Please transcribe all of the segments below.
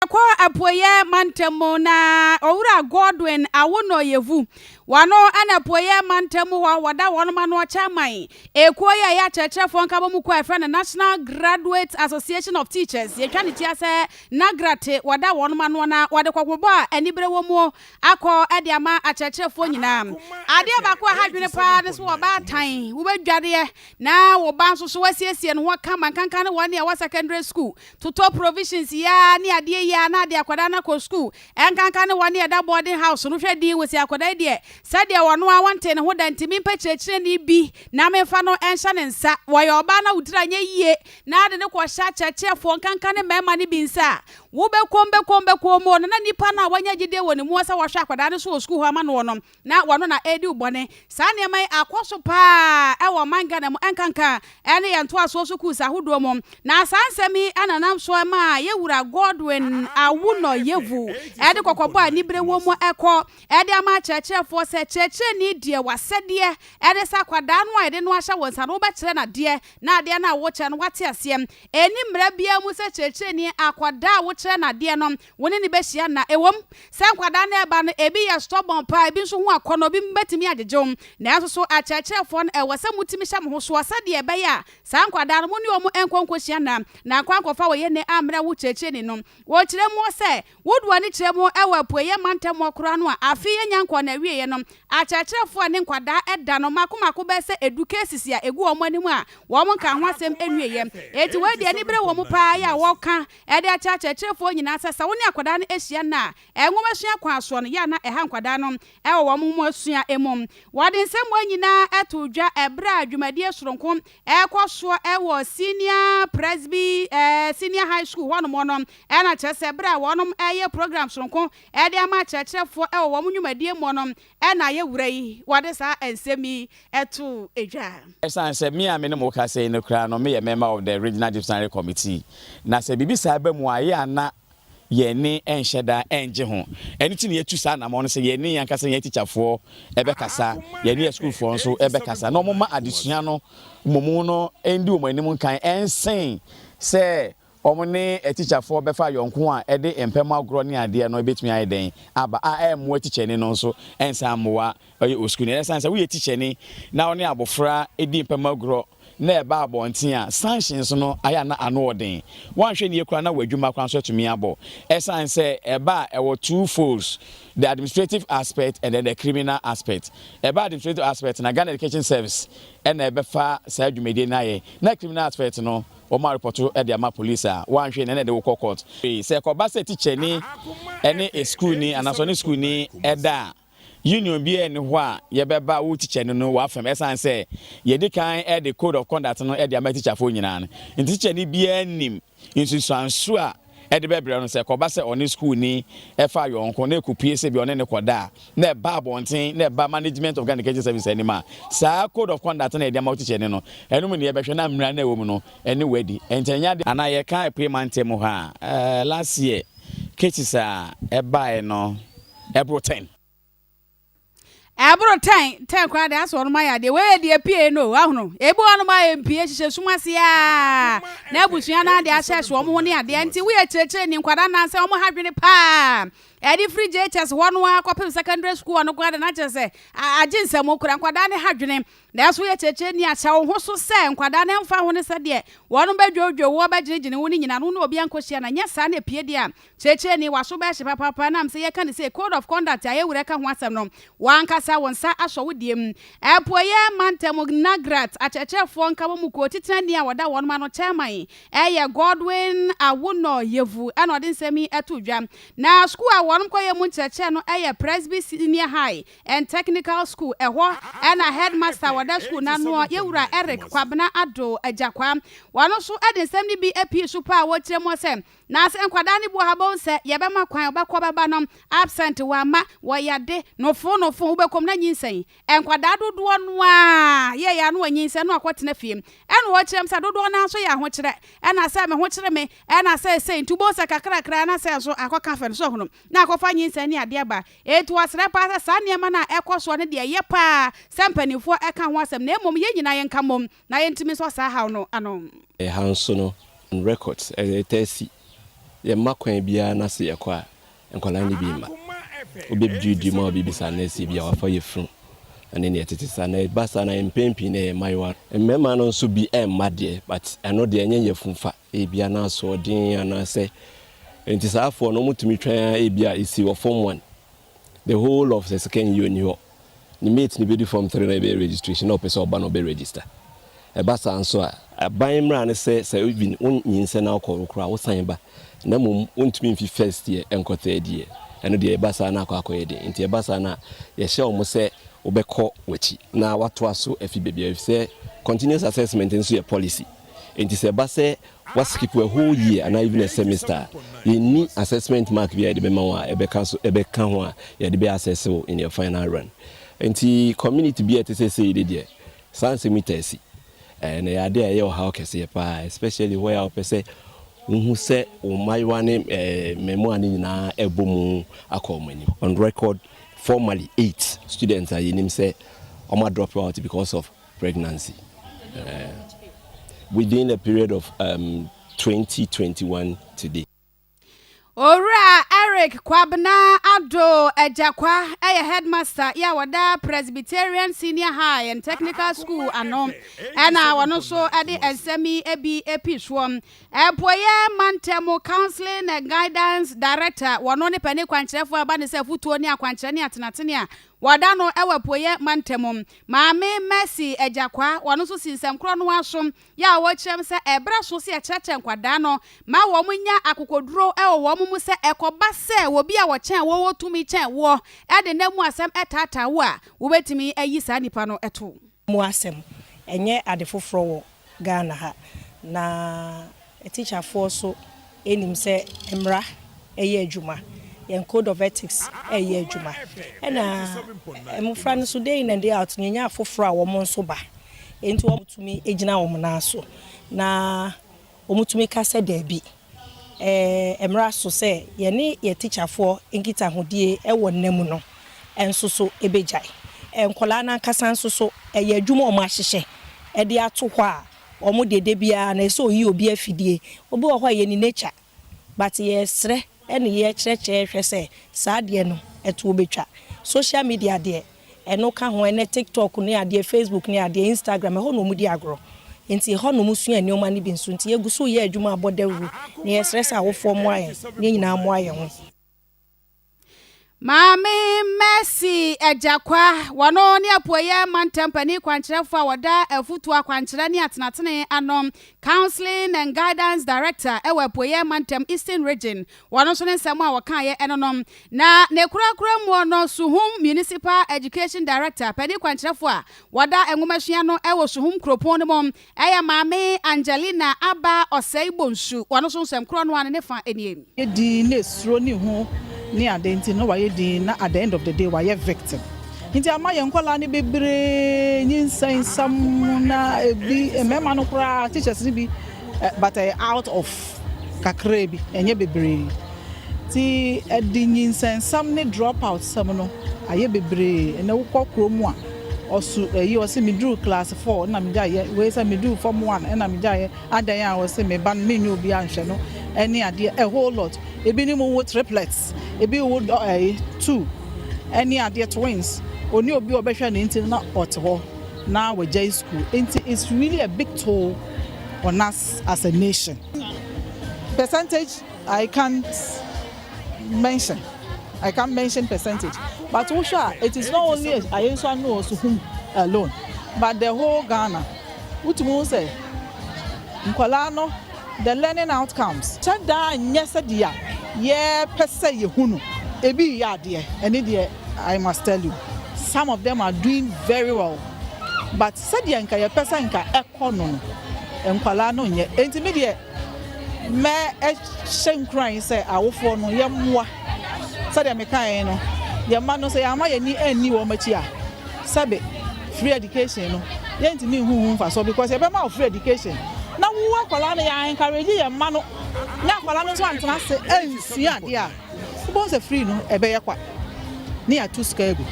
Yɛkɔ Apueeɛ mantam mu na Owura Godwin Awonor Yevu, wɔno na Apueeɛ mantam mu hɔ wɔda wɔnom ano Chairman ekuo yi a ɛyɛ akyerɛkyerɛfoɔ nkabɔmu kuo a yɛfrɛ no National Graduate Association of Teachers, yɛtwa ne tia sɛ NAGRAT, wɔda wɔnom ano na wɔde kɔkɔbɔ a anibere wɔ mu akɔ de ama akyerɛkyerɛfoɔ nyinaa. Adeɛ baako a ɛha adwene paa ne sɛ ɔbaatan wobɛdwareɛ na wo ba nso so wasiesie ne ho kama nkanka ne wɔn a ɛwɔ secondary school totɔ provisions yi ara ne adeɛ yi ara na ade akwadaa no akɔ school nkanka ne wɔn a ɛda boarding house no hwɛ din wɔsi akwadaa yi deɛ sɛdeɛ ɔno ara wɔntee ne ho da nti mempɛ kyerɛkyerɛni bi na memfa no nhyɛ ne nsa wɔyɛ ɔbaa na wo tiri anyɛ yie na ade no kɔhyɛ akyerɛkyerɛfoɔ nkanka ne mmarima no bi nsa a wobɛkɔm bɛkɔm bɛkɔm mu no na nipa no a wanya gyidie wɔ ne mu sɛ wɔhwɛ akwadaa no so wɔ sukuu hɔ ama noɔ no na wɔno na ɛredi wo bɔne. Saa nneɛma yi akɔ so pa ara wɔ ɔman Ghana mu ɛnkanka ɛne yɛn ntoasoɔ sukuus ahodoɔ mu. Na saa nsɛm yi na nam so maa yɛn wura Godwin Awunor Yevu de kɔkɔbɔ a anibere wɔ mu kɔ de ama akyerɛkyerɛfoɔ sɛ kyerɛkyerɛni deɛ w'asɛdeɛ ne sɛ akwadaa no a yɛde no ahyɛ wo nsa no wobɛkyerɛ no adeɛ na adeɛ no a wokyerɛ no wate aseɛ. Ɛnni mmara biara mu sɛ kyerɛkyerɛni akwadaa a wokyerɛ no adeɛ no wo ne no bɛhyia nna. Ɛwom sɛ nkwadaa no reba no, ebi yɛ stubborn paa, ebi nso ho akɔnnɔ, ebi bɛtumi agyegye wo. Nanso so akyerɛkyerɛfoɔ no, ɛwɔ sɛ motumi hyɛ mo ho soɔ sɛdeɛ ɛbɛyɛ a saa nkwadaa no, mo ne wɔn nkɔ nkɔhyia nna, na ankɔ ankɔfa wɔ yɛn ammrɛ wo kyerɛkyerɛni no. Wɔkyerɛ mu sɛ, wode w'ani kyerɛ mu wɔ apueeɛ mantam hɔ koraa no a, afe yi anya nkɔɔ n'awieeɛ no, akyerɛkyerɛfoɔ a ne nkwadaa da no mmaako mmaako bɛyɛ sɛ edu cases a ɛgu wɔn anim a wɔn nkaa ho asɛm nwieeɛ. Enti wei deɛ anibere wɔ mu paa yɛ a wɔka de akyerɛ akyerɛkyerɛfoɔ nyinaa sɛ, sɛ wo ne akwadaa no hyia nna a nwomasua kwan soɔ no, yɛ a na ɛha nkwadaa no wɔ wɔn nwomasua mu. Wɔde nsɛm wei nyinaa too dwa ɛberɛ a dwumadie soronko rekɔ soɔ wɔ Senior Presby Senior High School hɔnom no, ɛna kyerɛ sɛ berɛ a wɔnom reyɛ program soronko de ama akyerɛkyerɛfoɔ wɔ wɔn nnwumadie mu no, ɛna yɛ wura yi wɔde saa nsɛm yi too dwa. Ɛsiane sɛ me a me ne mo rekasa yi no koraa no meyɛ member of the Regional Disciplinary Committee, na sɛ biribi saa ba mu a, ɛyɛ a na yɛn ani nhyɛ da nnye ho. Ɛno nti na yɛatu saa anammɔn no sɛ yɛne yɛn ankasa yɛn atikyafoɔ bɛkasa, yɛne asukuufoɔ nso bɛkasa, na wɔmma adesua no mmom no ndi wɔn anim nkan nsen sɛ wɔne atikyafoɔ bɛfa ayɔnko a ɛde mpɛ mu agorɔ ne adeɛ no bɛtumi ayɛ dɛn aba a ɛmmoa tikyani no nso ɛnsan mmoa ɔyɛ osukuuni. Ɛsiane sɛ woyɛ tikyani na wo ne abɔfra di mpɛ mu agorɔ na ɛba abɔnten a, sanctions no ayɛ a na ano ɔden. Woanhwɛ nie koraa na w'adwuma koraa nso atumi abɔ. Ɛsiane sɛ ɛba a ɛwɔ two folds, the administrative aspect and then the criminal aspect. Ɛba administrative aspect na Ghana Education Service ɛna ɛbɛfa saa dwumadie no ayɛ. Na criminal aspect no, wɔn arepɔto de ama police a, woanhwɛ nie na ɛde wo kɔ court. Sɛ ɛkɔba sɛ tikyani ne sukuuni anaasɛ ɔne sukuuni da a, union biara nni hɔ a yɛbɛba wo tikyani no w'afam ɛsiane sɛ yɛdi kan de code of conduct no de ama tikyafoɔ nyinaa no nti tikyani biara nim nsunsuanso a ɛde bɛbrɛ no sɛ kɔba sɛ ɔne sukuuni ɛfa ayɔnko na ɛkɔpue sɛ bi ɔne ne kɔda a na ɛba abɔnten na ɛba management of Ghana Education Service anim a, saa code of conduct na yɛde ama wo tikyani no, ɛno mu ne yɛbɛhwɛ na mmara no a ɛwɔ mu no ɛne wo adi. Ɛnti ɛnyɛ ade. Anaa yɛka Apuei mantam mu ha a, last year cases a ɛbaeɛ no ɛboro ten. Ɛboro tɛn tɛn koraa deɛ asɛ wɔnom ayɛ adeɛ wei yɛ deɛ pie no ahono ebi wɔnom ayɛ mpie hyehyɛ sum ase aa na abusua no adeɛ ahyɛ hyɛ wɔn ho ne adeɛ nti woyɛ kyerɛkyerɛ ni nkwadaa nansɛ wɔn ha dwene paa ɛde firi JHS hɔ no ara kɔpem secondary school hɔ no koraa de na kyerɛ sɛ agye nsɛm kora nkwadaa ne ha dwene. Nanso woyɛ kyerɛkyerɛni a, hyɛ wo ho so sɛ nkwadaa no ɛmfa ho ne sɛdeɛ wɔn bɛdwoodwoo woɔ bɛgyinagyina wo no nyinaa no, wo ne obiara nkɔhyia no. Anyɛ saa na ɛpue deɛ a, kyerɛkyerɛni, w'aso bɛhye papaapa. Ɛnam sɛ yɛka no sei, Code of Conduct a yɛn wura ka ho asɛm no, w'ankasa wo nsa asɔ wo deɛ mu. Apueeɛ Mantam NAGRAT akyerɛkyerɛfoɔ nkabom kuo titenani a wɔda wɔn ano, Chairman, yɛ Godwin Awunor Yevu na ɔde nsɛm yi too dwa. Na sukuu a wɔn kɔyɛ mu nkyerɛkyerɛ no yɛ Presby Senior High and Technical School, ɛhɔ na Headmaster a ɔda sukuu no ano, Yɛwura Eric Kwabena Addo Agyakwa. Wɔn nso de nsɛm no bi pii so paa a wɔkyerɛ mu sɛ, Na sɛ nkwadaa no bu ha bohu sɛ yɛbɛma kwan wɔbɛkɔ bɛba no absent wɔamma, wɔyade, nofo nofo wobɛkɔ mu na nyinsɛn. Nkwadaa dodoɔ no ara yɛ yɛ ano anyinsɛn na wɔakɔtena fie. Ɛna wɔkyerɛ mu sɛ dodoɔ no ara nso yɛ ahokyerɛ, ɛna sɛ me ho kyere me, ɛna sɛ sei nti wobɛhu sɛ kakrakra na sɛ nso akɔka fɛ no so ahunu na akɔfa nyinsɛn ne adeɛ aba. Enti wɔsrɛ paa sɛ saa nneɛma no a ɛkɔ soɔ no deɛ ɛyɛ paa sɛ mpanimfoɔ ka ho asɛm na mmom yɛn nyinaa yɛnka mmom na yɛntumi nsɔ saa haw no ano. Ɛha nso no, records ɛtaa si. Yɛmma kwan biara na sɛ yɛkɔ a, nkwadaa no bi mma. Wobɛduadua mu a wobɛbisa no sɛ ebia wafa yafunu ne nea ɛtete saa. Na ɛba saa no a, mpɛn pii no ɛyɛ mmayewa. Mmarima no nso bi mma deɛ, but ɛno deɛ ɛnyɛ yafunfa, ebia na asoɔden anaasɛ nti saa afoɔ no wɔtumi twɛn ara ebia ɛsi wɔ form one, the whole of the second year ɔnni hɔ. Ne mate no bɛdu form three na yɛbɛyɛ registration na ɔpɛ sɛ ɔba na ɔbɛ register. Ɛba saa nso a, aban mmara ne sɛ sɛ even wonyinsɛn na wokɔ wo koraa a, wosan ba. Na mmom wontumi mfi first year nkɔ third year. Ɛno deɛ ɛba saa na akɔ akɔyɛ den. Nti ɛba saa no a, yɛhyɛ wɔn sɛ wobɛkɔ w'akyi na woatoa so afi baabi a efisɛ continuous assessment nso yɛ policy. Nti sɛ ɛba sɛ Wa skip a whole year anaa even a semester a, yɛnni assessment mark bi a yɛde bɛma wo a ɛbɛka so ɛbɛka ho a yɛde bɛ assess wo in your final run. Nti community bi a ɛte sɛ sei de deɛ, saa nsɛm yi taa si. Ɛɛ na ɛyɛ adeɛ a ɛyɛ ɔhaw kɛseɛ paa especially where a wopɛ sɛ wohu sɛ wo mmaayewa ne ɛɛ mmaamua no nyinaa ɛbɔ mu akɔ wɔn anim. On record formally eight students a yɛnim sɛ wɔn a drop out because of pregnancy within a period of um, 2021 today. Owura Eric Kwabena Addo Agyakwa yɛ Headmaster yɛ a wɔda Presbyterian Senior High and Technical School ano ɛna ɔno nso de nsɛm yi bi pii soɔ. Apueɛ Mantam Counseling and Guidance Director wɔno ne panin kwankyerɛfoɔ a ɛba ne sɛ afutuo ne akwankyerɛ ne atenatene a Wɔda no wɔ Apueɛ mantam. Maame Mercy Agyakwa, ɔno nso si nsɛm korɔ no ara so, yɛ a ɔkyerɛ mu sɛ ɛberɛ so sɛ yɛkyerɛkyerɛ nkwadaa no ma wɔn nya akokoduro wɔ wɔn mu sɛ ɛkɔba sɛ obi a ɔkyɛn wo wɔ tumi kyɛn woɔ de nna mu asɛm taataa wo a, wobɛtumi ayi saa nipa no to. Mu asɛm. Ɛnyɛ ade foforɔ wɔ Ghana ha. Na atikyafoɔ nso nim sɛ mmara yɛ adwuma. Yɛn code of ethics yɛ adwuma. Ɛna mmofra no nso day in and day out no yɛnya afoforɔ a wɔn nso ba. Enti wɔtumi gyina wɔn nan so na wɔtumi ka sɛ daabi. Ɛmmra so sɛ yɛne yɛn tikyafoɔ nkitahodie wɔ nna mu no nso so bɛgyae. Nkwadaa no ankasa nso so, ɛyɛ adwuma a wɔahyehyɛ de ato hɔ a wɔn deɛ da biara no ɛsɛ sɛ ɔyi obi afidie. Obi wɔ hɔ a ɛyɛ ne nature but yɛsrɛ ne yɛkyerɛkyerɛ hwɛ sɛ saa adeɛ no ɛtoɔ bɛtwa. Social media deɛ Ɛno ka ho, ɛnnɛ TikTok ne adeɛ, Facebook ne adeɛ, Instagram, ɛhɔ na wɔdi agorɔ. Enti ɛhɔ na wɔsua nneɛma no bi nso. Nti yɛgu so reyɛ adwuma abɔ dawuro, na yɛsrɛ sɛ awofoɔ mmoa yɛn, na yɛn nyinaa mmoa yɛn ho. Maame Mercy Agyakwa, wɔno ne Apueeɛ Mantam Panin Kwankyerɛfoɔ a wɔda Afutuo Akwankyerɛ ne Atenatene ano, Counseling and Guidance Director, wɔ Apueeɛ Mantam, Eastern Region. Wɔno nso ne nsɛm a wɔkaeɛ ɛno no. Na ne korakora muo no, Suhum Municipal Education Director, panin kwankyerɛfoɔ a wɔda nwomasua ano wɔ Suhum kuropɔn no mu, yɛ Maame Angelina Aba Osei Bonsu. Wɔno nso nsɛm korɔ no ara no ne fa nie. Yɛ dinn na esuro ne hu ne ade nti na wayɛ dinn na at the end of the day wayɛ victim nti ama yɛn nkwadaa no bebree nyinsɛn nsɛm na ebi mmarima no koraa teachers no bi But ɛyɛ out of kakraa bi, ɛnyɛ bebree. Nti ɛde nyinsɛnsɛm ne drop out sɛm no ayɛ bebree. Ɛnɛ wokɔ kuro mu a, ɔso ɛyi ɔse meduru class 4 ɛna megyaeɛ, wei sɛ meduru form 1 ɛna megyaeɛ, adɛn a ɔse me ba no mennya obi anhwɛ no ɛne adeɛ a whole lot. Ebinom wo triplets, ebi wo ɛyi two ɛne adeɛ twins, ɔni obi a ɔbɛhwɛ no nti na ɔte hɔ na wagyae school. Nti it's really a big toll on us as a nation. Percentage I can't mention, I can't mention percentage but wohwɛ a it is not only Ayensu Ano Osuhum alone but the whole Ghana wotumi hu sɛ nkwadaa no the learning outcomes kyɛ daa nyɛ sɛdeɛ yɛpɛ sɛ yɛhu no ebi reyɛ adeɛ ɛne deɛ I must tell you some of them are doing very well but sɛdeɛ nka yɛpɛ sɛ nka kɔ no no, nkwadaa no nyɛ. Enti me deɛ mɛhyɛ nkuran sɛ awofoɔ no yɛmmoa. Sɛdeɛ mekaeɛ no, yɛn mma no sɛ yɛamma yɛn ani anni wɔn akyi a, sɛbe free education no yɛntumi nhu ho mfasoɔ because yɛbɛma wo free education na wo akwadaa no yɛ encourage yɛn mma no na akwadaa no nso antena ase ansua adeɛ a, wobɛhu sɛ free no ɛbɛyɛ kwa ne yɛato sika agu.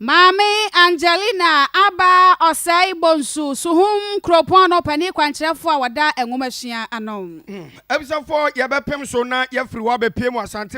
Maame Angelina Aba Osei Bonsu, Suhum Kuropɔn no panin kwankyerɛfoɔ a wɔda nwomasua ano. Abusuafoɔ, yɛbɛpem so na yɛafiri hɔ abɛpue mu Asante.